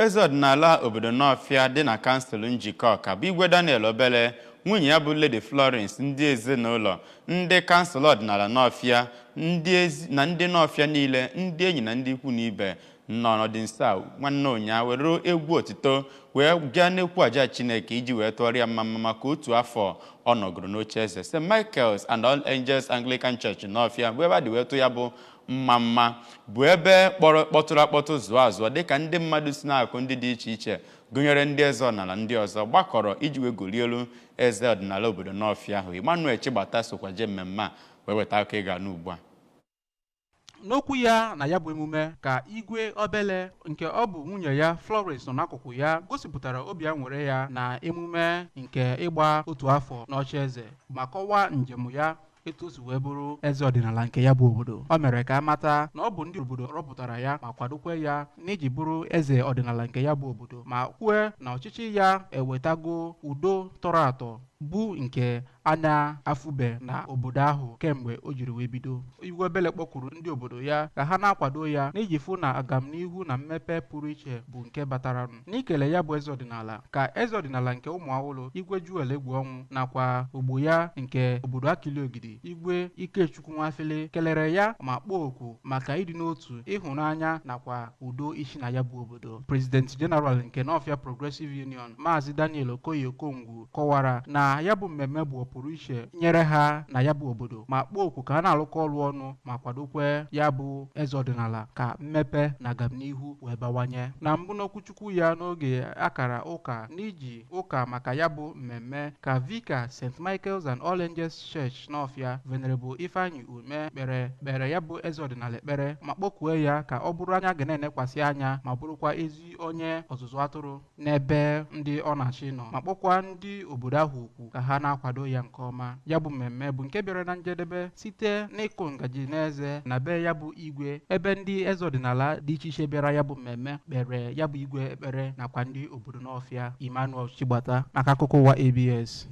Eze ọdịnala obodo Nawfịa dị na kansụl Njikọka bụ Igwe Daniel Obele, nwunye ya bụ Lady Florence, ndị ezinụlọ, ndị kansụl ọdịnala Nawfịa, ndị ezi na ndị Nawfịa niile, ndị enyi na ndị ikwu na ibe nọ n'ọdịnso a nwanne ụnyaa were egwu otito wee gaa n'ekwu aja Chineke iji wee tụọrọ ya mma mma maka otu afọ ọ nọgoro n'oche eze. St. Michael's and All Angels Anglican Church Nawfịa bụ ebe a dị wee tụ ya bụ mma mma, bụ ebe kpọrọ kpọtụrụ akpọtụ zụọ azụọ dịka ndị mmadụ si n'akụkụ ndị dị iche iche, gụnyere ndị eze ọdịnala ndị ọzọ, gbakọrọ iji wee golie elu eze ọdịnala obodo Nawfịa ahụ. Emmanuel Chigbata sokwa jee mmemme a wee weta akụkọ ị ga-anụ ugbu a. N'okwu ya na ya bụ emume, ka Igwe Obele, nke ọ bụ nwunye ya Florence nọ n'akụkụ ya, gosipụtara obi aṅụrị ya na emume nke ịgba otu afọ n'oche eze, ma kọwaa njem ya etu o si wee bụrụ eze ọdịnala nke ya bụ obodo. O mere ka a mata na ọ bụ ndị obodo rọpụtara ya ma kwadokwe ya n'iji bụrụ eze ọdịnala nke ya bụ obodo, ma kwue na ọchịchị ya ewetago udo tọrọ atọ bụ nke a na-afụbe na obodo ahụ kemgbe o jiri wee bido. Igwe Obele kpọkuru ndị obodo ya ka ha na-akwado ya n'iji fụ na agamnihu na mmepe pụrụ iche bụ nke bataranụ. N'ikele ya bụ eze ọdịnala, ka eze ọdịnala nke Ụmụawụlụ, Igwe Juel Egwuọnwụ, nakwa ogbo ya nke obodo Akili Ogidi, Igwe Ikechukwu Nwafele, kelere ya ma kpọọ oku maka ịdị n'otu, ịhụnanya nakwa udo ichi na ya bụ obodo. President General nke Nawfịa Progressive Union, Maazị Daniel Okoye Okongwu, kọwara na ya bụ mmemme bụ ọpụrụ iche nyere ha na ya bụ obodo, ma kpọọ oku ka ha na-alụkọ ọrụ ọnụ ma kwadokwe ya bụ eze ọdịnala ka mmepe na agamnihu wee bawanye. Na mbụ n'okwuchukwu ya n'oge akara ụka n'iji ụka maka ya bụ mmemme, ka Vicar St. Michael's and All Angels Church Nawfịa, Venerable Ifeanyi Ume, kpere kpere ya bụ eze ọdịnala ekpere ma kpọkuo ya ka ọ bụrụ anya ga na-enekwasị anya ma bụrụkwa ezi onye ọzụzụ atụrụ n'ebe ndị ọ na-achị nọ, ma kpọkwa ndị obodo ahụ okwu ka ha na-akwado ya nke ọma. Ya bụ mmemme bụ nke bịara na njedebe site n'ịkụ ngaji n'eze na be ya bụ igwe, ebe ndị eze ọdịnala dị iche iche bịara ya bụ mmemme kpere ya bụ igwe ekpere nakwa ndị obodo Nawfịa. Emmanuel Chigbata maka akụkọ ụwa ABS.